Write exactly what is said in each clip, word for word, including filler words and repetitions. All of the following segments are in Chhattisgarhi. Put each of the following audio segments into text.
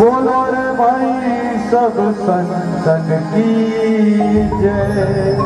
बोलो रे भाई, सब संतन की जय।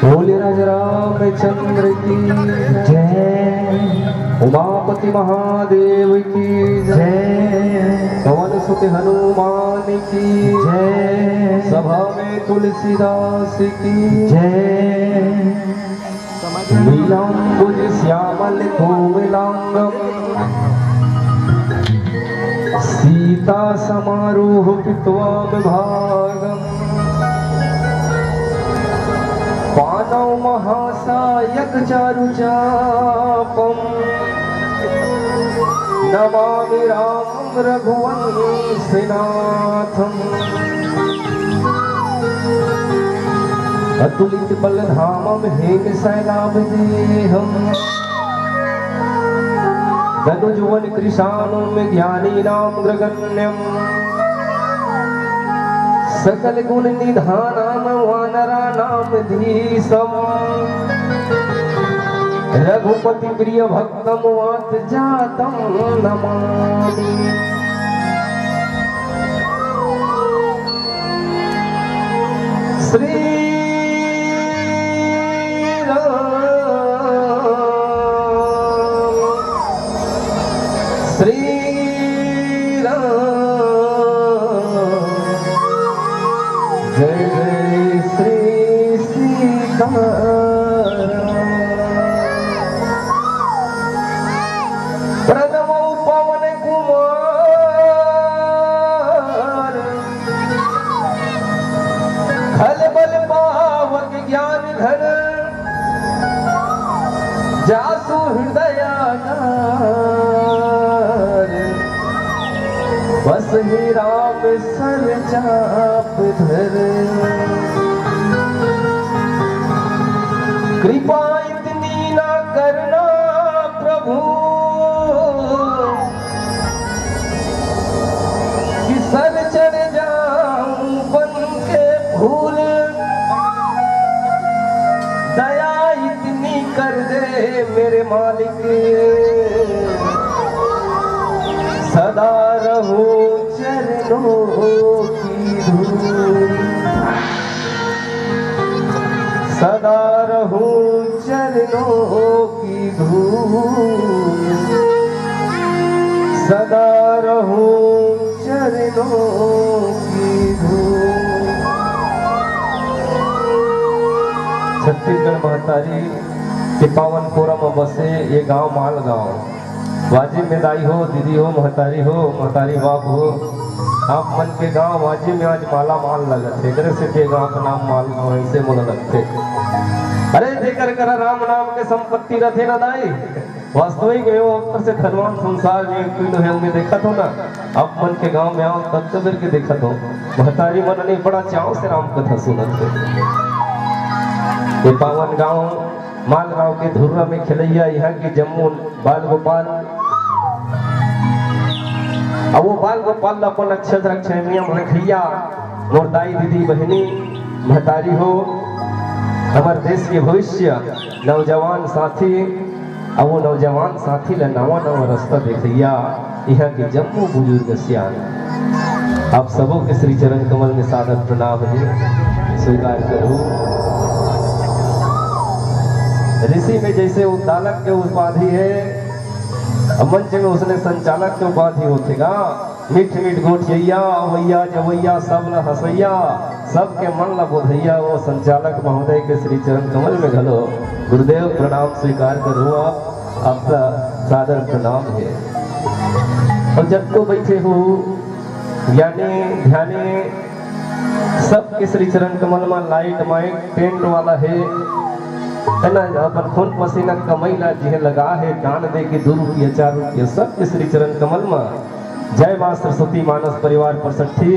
बोले राजा रामचंद्र की जय, उमापति महादेव की जय, पवन सुत हनुमान की जय, सभा में तुलसीदास की जय। नीलाम्बुज श्यामल कोमलांगम, सीता समारोह पित्वाम भागम। पाणौ महासायक चारु चापम, नमामि रामं रघुवंशनाथम। अतुलित बल धामम हेम सैलाभ देहम। दनुज वन कृशानुम ज्ञानी नाम ग्रगण्यम। सकल गुण निधानम वानरा नाम धीशम। रघुपति प्रिय भक्तम वात जातम नमामि। श्री राम, श्री राम, जय जय श्री सीताराम। प्रणव पवन कुमार, खल बल पावक ज्ञान घन, जासु हृदयागार, बसहि राम सर चाप धर। कृपा इतनी ना करना प्रभु, कि सर चढ़ जाऊं बन के फूल। दया इतनी कर दे मेरे मालिक, सदा रहूं चरणों की धूल। सदा रहूं चरणों की धूल। सदा रहूं छत्तीसगढ़ महतारी के पावन पोरा म बसे ये गांव मालगांव। वाजिब में दाई हो, दीदी हो, महतारी हो, महतारी बाप हो, आप मन के गांव वाजिब में आज मालामाल लगत हे। एकरे सेती ये गांव के नाम मालगांव ऐसे मोला लगथे। अरे, जेकर करा राम नाम के संपत्ति रथे ना दाई, वास्तविक में वो ओकर से धनवान संसार में कोई नोहे। हमन देखत हो ना, आप मन के गांव में आओ, तब तो बेर के देखत हो, महतारी मन ने बड़ा चाव से राम कथा सुनत हे। ये पावन गांव मालगांव के धुर्रा में खेलैया इहां के जम्मो बाल गोपाल, अब वो बाल गोपाल ला अपन अक्षत रक्षा नियम रखैया, मोर दाई दीदी बहिनी महतारी हो, हमर देश के भविष्य नौजवान साथी, अब वो नौजवान साथी ला नवा नवा रास्ता देखैया, इहां के जम्मो बुजुर्ग सियान, आप सबो के श्री चरण कमल में सादर प्रणाम हे, स्वीकार करो। ऋषि में जैसे उद्दालक के उपाधि हे, अब मंच में उसने संचालक के उपाधि होथे गा। मीठ मीठ गोठियैया, अवैया जवैया, सब ल हंसैया, सबके मन ल बोधैया, वो संचालक महोदय के श्री चरण कमल में घलो गुरुदेव प्रणाम स्वीकार करो आप, आपका सादर प्रणाम हे। और जब तो बैठे हो ज्ञानी ध्यानी, सबके श्री चरण कमल में लाइट माइक टेंट वाला हे, है ना, अपन खून पसीना कमाई ला जिहे लगा हे, दान दे के दू रुपया चार रुपया, सबके श्री चरण कमल में। जय माँ सरस्वती मानस परिवार परसठी,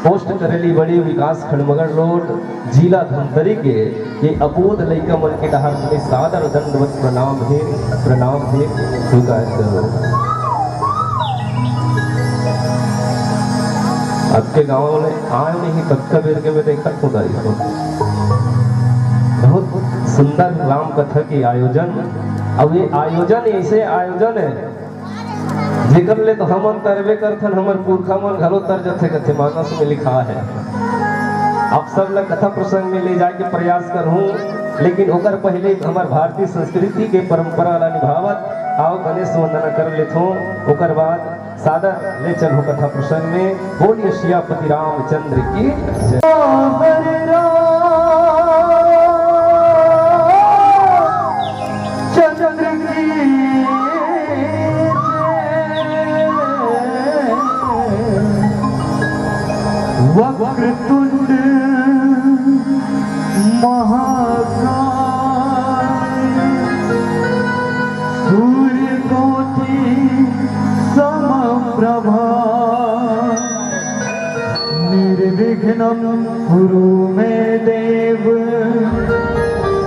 पोस्ट करेली बड़ी विकास खंड मगरलोड, जिला धमतरी के ये अबोध लइका मन के डहार मोर सादर दंडवत प्रणाम हे, प्रणाम हे, स्वीकार करो। आपके गांव में आए नहीं, कतका बेर के मैं देखत हूँ दाई हो। बहुत सुंदर राम कथा के आयोजन। अब ये आयोजन ऐसे आयोजन हे, जेकर ले तो हमन तरबे करथन, हमर पुरखा मन घलो तर जथे कथे, मानस में लिखा हे। आप सब ला कथा प्रसंग में ले जाए के प्रयास करहूं, लेकिन ओकर पहले हमर भारतीय संस्कृति के परंपरा ला निभावत आओ गणेश वंदना कर लेथों, ओकर बाद सादर ले चलहूं कथा प्रसंग में। बोलिए सियापति रामचंद्र की जय। चंद्र की जय। वक्रतुंड महाकाय, सूर्यकोटि समप्रभा, निर्विघ्नं कुरु मे देव,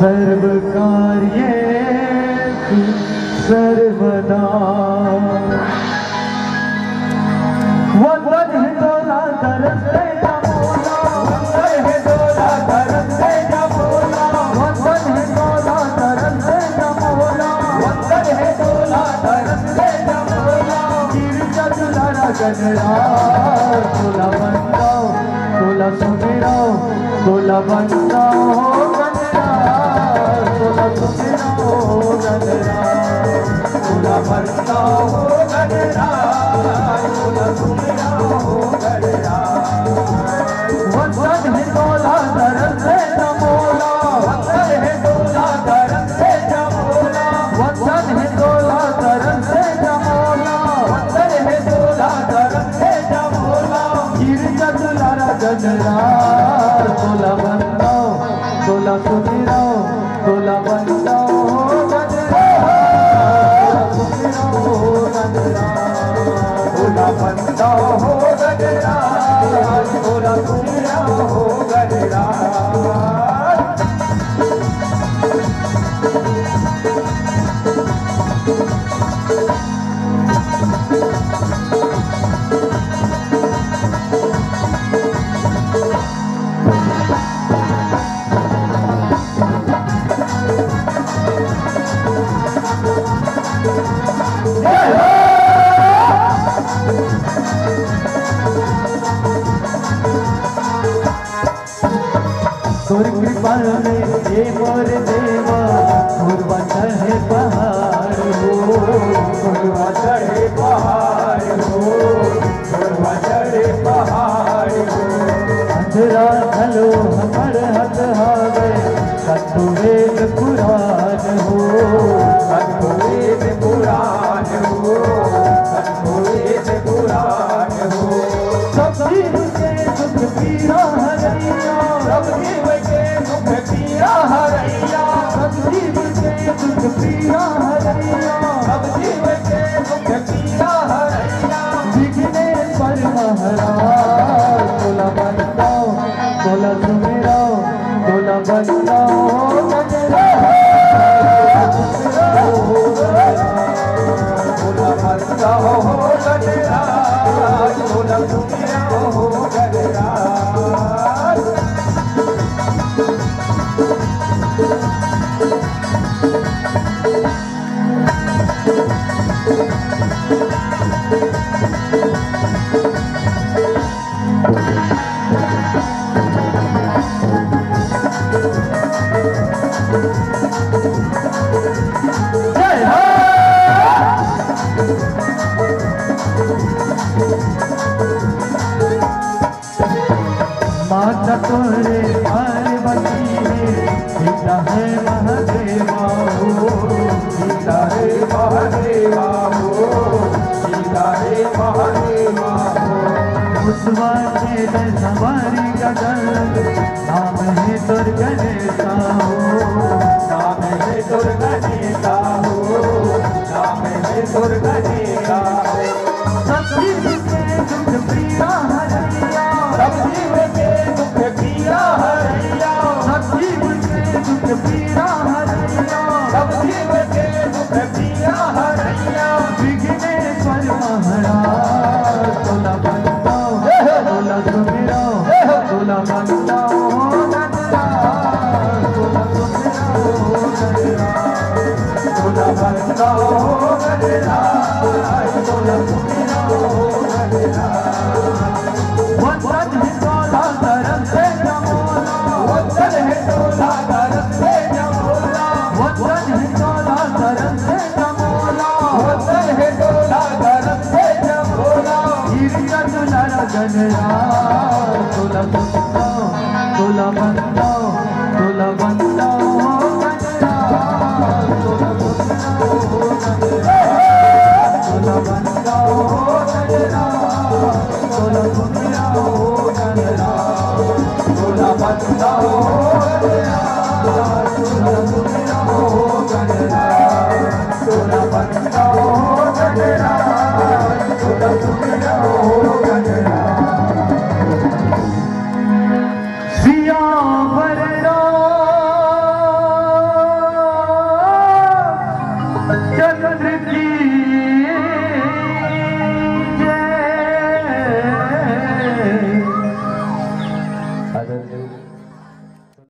सर्वकार्येषु सर्वदा। वंदन हे तोला तरस दे जमोला, वंदन हे तोला तरस दे जमोला, वंदन हे तोला तरस दे जमोला, वंदन हे तोला तरस दे जमोला। गिरजा दुलारा गनरा तोला बंदा, तोला सुमिरा, तोला बंदा हो गनरा, तोला सुमिरा हो गनरा, तोला बंदा हो गनरा, तोला सुमिरा हो गनरा। वंदन हे तोला तरस दे जमोला, वंदन हे तोला तरस दे जमोला, वंदन हे तोला तरस दे जमोला, वंदन हे तोला तरस दे जमोला। गिरजा दुलारा गनरा तोला बंदा, तोला सुमिरा, तोला बंदा हो गनरा, तोला सुमिरा हो गनरा, तोला बंदा हो गनरा, तोला सुमिरा हो गनरा। तोर कृपा में हे मोर देवा, पूर्वा चढ़े पहाड़ हो, पूर्वा चढ़े पहाड़ हो, महाराज तोला बंदव, तोला सुमिरव, तोला बंदव गजराज। तोला बंदव गजराज, तोला सुमिरव गजराज। जय हो। माता तोरे पार्वती हे, पिता हे महादेवा हो। पिता हे महादेवा हो, पिता हे महादेवा हो। मुसवा के दसवारी गगन, नाम हे तोर गणेशा हो। नाम हे तोर गणेशा हो, नाम हे तोर गणेशा हो। सब जीव के दुख पीरा हरैया। सब जीव के दुख पीरा हरैया। सब जीव के दुख पीरा हरैया। सब जीव के दुख पीरा हरैया। विघ्नेश्वर महाराज तोला बंदव, जय हो। तोला सुमिरव, जय हो। तोला बंदव गजराज, तोला सुमिरव गजराज। तोला बंदव गजराज, तोला सुमिरव गजराज। वंदन हे तोला तरन से जमोला। वंदन हे तोला तरन से जमोला। वंदन हे तोला तरन से जमोला। वंदन हे तोला तरन से जमोला। गिरिजा दुलारा गणराज तोला बंदव, तोला बंदव, तोला बंदव।